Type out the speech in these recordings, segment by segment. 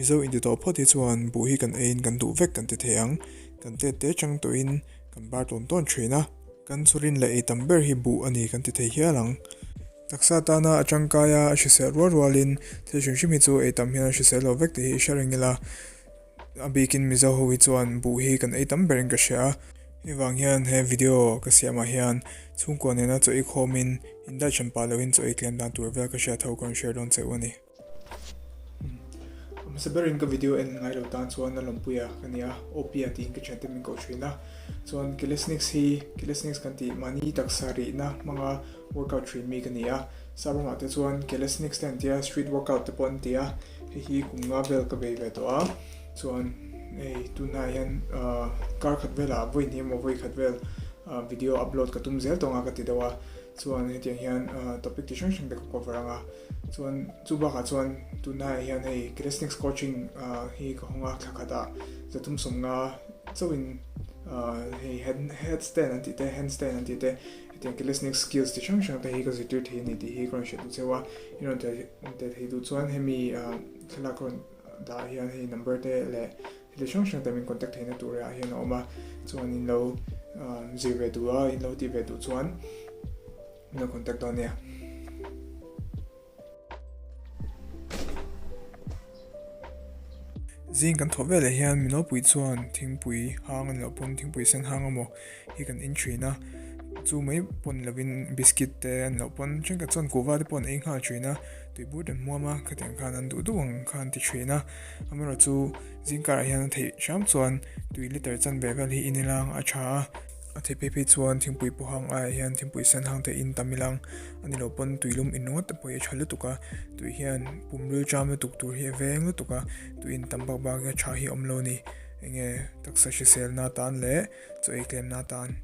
Mizo inti tawh phawt hi chuan buh hi kan eiin kan duh vek kan ti thei ang. Kan tet te chang tawhin kan bar tawn tawn thin a. Kan chhurin leh ei tam ber hi buh a ni kan ti thei hial ang. Taksa tana a tangkai a, a hrisel rual rualin thil hrim hrim hi chu ei tam hian a hrisel lo vek tih hi i hre reng ila. A bikin Mizo ho hi chuan buh hi kan ei tam berin ka hria a. Hei vang hian he video ka siamah hian chhungkua nena chaw ei khawmin indai hran pah loin chaw ei tlem dan tur vel ka hriat ho ka rawn share dawn che u a ni. A hmasa berin ka video en ngai lo tan chuan a lawmpui a ka nia, Opia tiin ka thiante min koh thin a. Chuan Calisthenics hi Calisthenics kan tih mahni taksa rihna hmanga workout thin mi ka ni a. Sap ramah te chuan Calisthenics te an tia, street workout te pawh an ti a. Hei hi kum nga vel ka bei ve tawh a, chuan hei tunah hian kar khat velah vawi hnih emaw vawi khat vel video upload ka tum zel tawng a ka ti deuh a, chuan hetiang hian topic chi hrang hrang te ka cover ang a, chuan chu bakah chuan tunah hian hei calisthenics coaching hi ka hawng a thla khatah zathum sawmnga chauhin hei headstand an tih te handstand an tih te Hetiang calisthenics skills chi hrang hrang te hi ka zirtir thei a ni tih hi ka rawn hriat duh cheu a, i rawn tel thei duh chuan hemi thlalak rawn dah hian hei number te leh thil hrang hrang te min contact theihna tur ah hian a awm a, chuan in lo zir ve duh a, in lo tih ve duh chuan min lo contact dawn nia. Zing kan thawh veleh hian minawpui chuan thingpui hang a ni loh pawn thingpui sen hang emaw hi kan in thin a, chu mai pawn ni lovin biscuit te a ni loh pawn thenkhat chuan kuhva te pawh an ei nghal thin a, tuibur te an hmuam a, khatiang khan an duh duh ang khan an ti thin a, amaherawhchu zing karah hian a theih hram chuan tui liter chanve vel hi in ilang a tha a. A thei phei phei chuan thingpui pawh hang aiah hian thingpui sen hang te in tam ilang a ni lo pawn tuilum in ringawt te pawh hi a tha lutuk a, tui hian pum ril cham lutuk tur hi a veng lutuk a, tui in tam bak bak hi a tha hi a awm lo a ni, enge taksa hriselna atan leh chaw ei tlemna atan.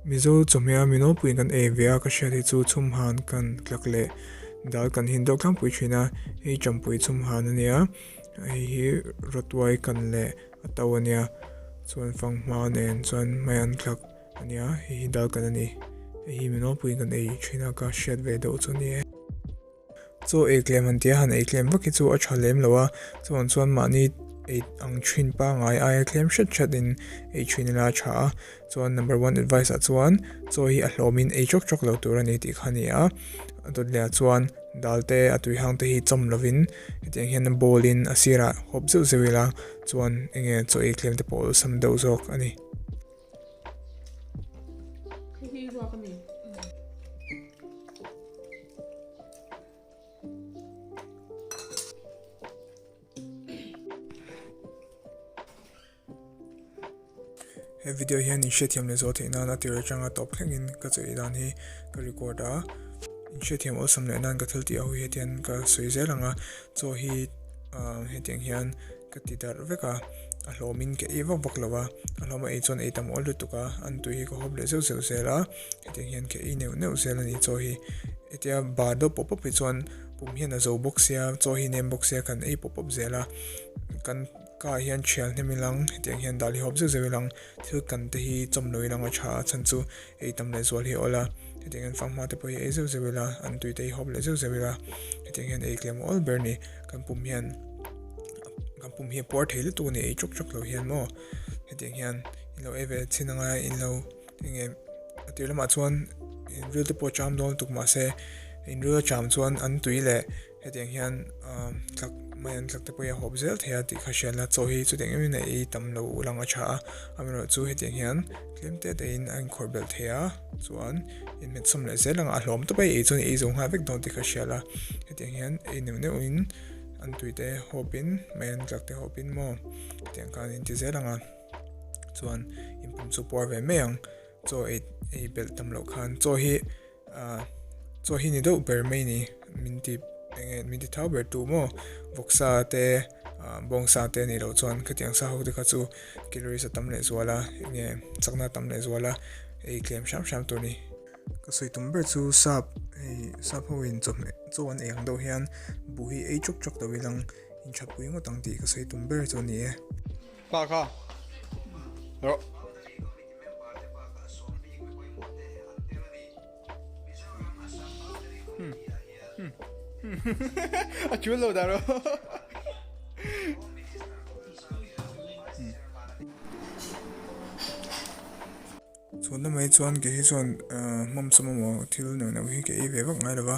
Mizo chawhmeh a minawlpui kan ei ve a ka hriat hi chu chhumhan kan tlak leh dal kan hin deuh tlangpui thin a, hei champui chhumhan a nia, hei hi rawtuai kan leh a to a nia chuan fanghma nen chuan hmai an tlak a nia hei hi dal kan a ni hei hi minawlpui kan ei thin a ka hriat ve deuh chu a ni e. Chaw ei tlem han tia han ei tlem vak hi chu a tha lem lo a chuan chuan mahni ei ang thin pangai aia tlem hret hret in ei thin ila a tha a chuan number one advice ah chuan chaw hi a hlawm in ei chawk chawk lo tur a ni tih kha a ni a a dawt leh ah chuan dal te a tui hang te hi chawm lovin hetiang hian a bowl in a sirah hawp zeuh zeuh ila chuan enge chaw ei tlem te pawh awlsam deuh zawk a ni. He video hian in hriatthiam leh zawh theih nan a tir atanga tawp thlengin ka chawih dan hi ka record a, in hriatthiam awlsam leh nan ka thil tih ho hi hetiang ka sawi zel ang a, chaw hi ah hetiang hian ka ti darh vek a, a hlawmin ka ei vak vak lo a, a hlawm a ei chuan ei tam awl lutuk a, an tui hi ka hawp leh zeuh zeuh zel a, hetiang hian ka ei neuh neuh zel a ni chaw hi, hetia bar deuh pawp pawp hi chuan pum hian a zo bawk sia, chaw hi nem bawk sia kan ei pawp pawp zel a, kan. Ka ah hian thial hnem ilang, hetiang hian dal hi hawp zeuh zeuh ilang, thil kan te hi chawm lo ilang a tha a, chhan chu ei tam leh zual hi a awl a, hetiang hian fanghma te pawh hi ei zeuh zeuh ila, an tui te hi hawp leh zeuh zeuh ila, hetiang hian ei tlem awl ber a ni, kan pum hian kan pum hi a puar thei lutuk a ni ei chawk chawk lo hian maw, hetiang hian in lo ei ve chhin anga in lo enge a tir lamah chuan in ril te pawh a cham dawn lutuk mahse in ril a cham chuan an tui leh. Hetiang hian tlak mai an tlak te pawh hi a hawp zel thei a tih kha hriat la, chaw hi chutiang em in a ei tam lo lang a tha a, amaherawh chu hetiang hian tlem te te in a inkhawrh belh thei a, chuan inhmet sawm leh zel ang a, a hlawm tawp a ei chuan ei zo nghal vek dawn tih kha hria la, hetiang hian ei neuh neuh in an tui te hawp in mai an tlak te hawp in maw hetiang khan in ti zel ang a, chuan inpum chu puar ve mai ang, chaw ei ei belh tam loh khan chaw hi. Ahh chaw hi ni deuh ber mai ni min ti enge min ti thau ber tu maw vawksa te ah bawngsa te anih loh chuan khatiang sa ho te kha chu calories a tam leh zual a enge chakna a tam leh zual a ei tlem hram hram tur a ni. Ka sawi tum ber chu sap hei sap ho in chawhmeh chaw an ei ang deuh hian buh hi ei chawk chawk lo ilang inthatpui ngawt ang tih ka sawi tum ber chu a ni e. Pa kha rawh. A chul lo dah rawh. Chhuanna mai chuan kei hi chuan hmawmsawm emaw thil neuh neuh hi ka ei ve vak ngai lo va,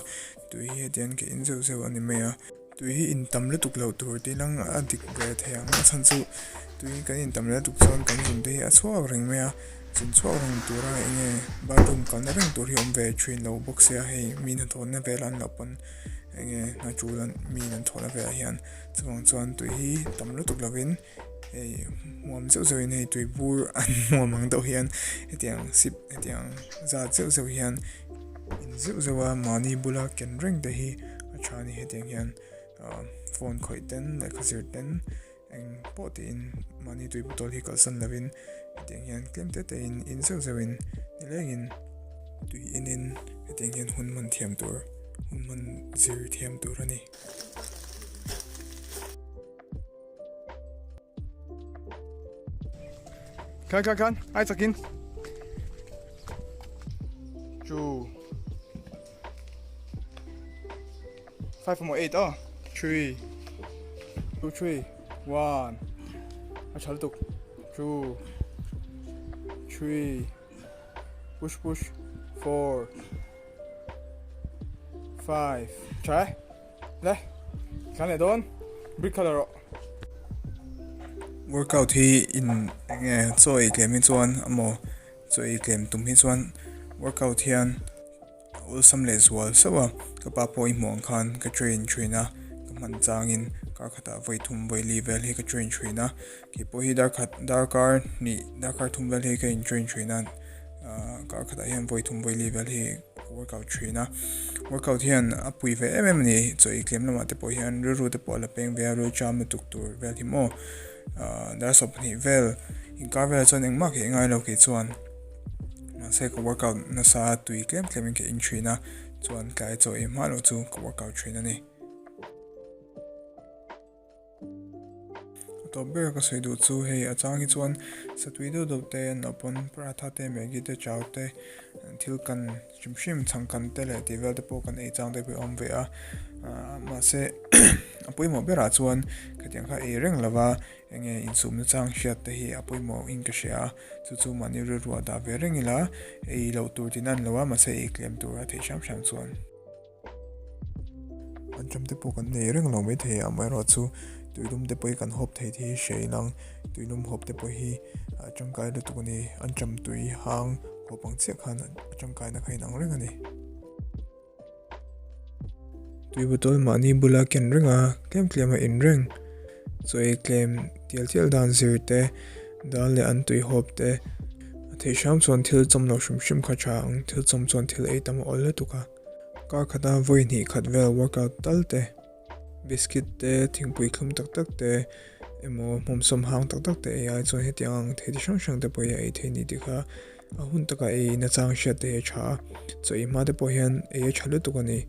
tui hi hetiang ka in zeuh zeuh a ni mai a. Tui hi in tam lutuk loh tur tih lang a dik ve thei ang a chhan chu tui kan in tam lutuk chuan kan zun te hi a chhuak reng mai a, zun chhuak reng tura eng nge bathroom kalna reng tur hi a awm ve thin lo bawk sia hei mi hnathawhna vel an loh pawn eng nge hna tul an mi an thawhna velah hian chuvang chuan tui hi tam lutuk lovin. Hei hmuam zeuh zeuh in hei tui bur an hmuam ang deuh hian hetiang sip hetiang zat zeuh zeuh hian in zeuh zeuh a mahni bula ken reng te hi a tha a ni hetiang hian ah phone khawih ten lehkha zir ten eng pawh tiin mahni tui bottle hi kalsan lovin hetiang hian tlem te te in in zeuh zeuh in nilengin tui in in hetiang hian hun hman thiam tur hun hman zir thiam tur a ni. Khan khan khan ai chakin 2 5 more 8 oh 3 2 3 1 a chal tuk 2 3 push push 4 5 try Le tlan leh dawn brick kha la rawh. Workout hi in eng nge chaw ei tlem hi chuan emaw chaw ei tlem tum hi chuan workout hian a awlsam leh zual sauh a ka pa pawh i hmuh ang khan ka train thin a ka hman changin kar khatah vawi thum vawi li vel hi ka train thin a keipawh hi dar khat darkar hnih darkar thum vel hi ka in train thin a ahh kar khatah hian vawi thum vawi li vel hi ka workout thin a workout hian a pui ve em em a ni chaw ei tlem lamah te pawh hian rilru te pawh a la peng ve a ril cham lutuk tur vel hi maw ahh dar 20 vel inkar velah chuan engmah ka ei ngai lo kei chuan mahse ka workout nasa tui tlem tlem in ka in thin a chuan tlai chaw ei hma loh chu ka workout thin a ni. A tawp ber ka sawi duh chu hei a chang hi chuan satui deuh deuh te an lo pawn paratha te maggi te chau te thil kan hrim hrim chhang kan te leh tih vel te pawh kan ei chang te pawh a awm ve a ah mahse a pawimawh berah chuan khatiang kha ei reng lova eng nge insumna chang hriat te hi a pawimawh in ka hria a chu chu mahni rilru ah dah ve reng ila ei loh tur tin a ni lo a mahse ei tlem tur a theih hram hram chuan. An ṭam te pawh kan nei reng lo maithei a amaherawhchu tuilum te pawh hi kan hawp thei tih hi hria ilang tuilum hawp te pawh hi a tangkai lutuk a ni an ṭam tui hang hawp ang chiah khan a tangkaina kha inang reng a ni. Tui bottle mahni bula ken reng a tlem tlem a in reng chaw ei tlem tial tial dan zir te dal leh an tui hawp te a theih hram chuan thil chawm lo hrim hrim kha tha ang thil chawm chuan thil ei tam a awl lutuk a. Kar khata vawi hnih khat vel workout tal te, biscuit te, thingpui thlum tak tak te emaw hmawmsawm hang tak tak te ei ai chuan hetiang ang thei ti hrang hrang te pawh hi a ei thei ni tih kha a hun taka ei nachang hriat te hi a tha a, chaw ei hma te pawh hian ei a tha lutuk a ni.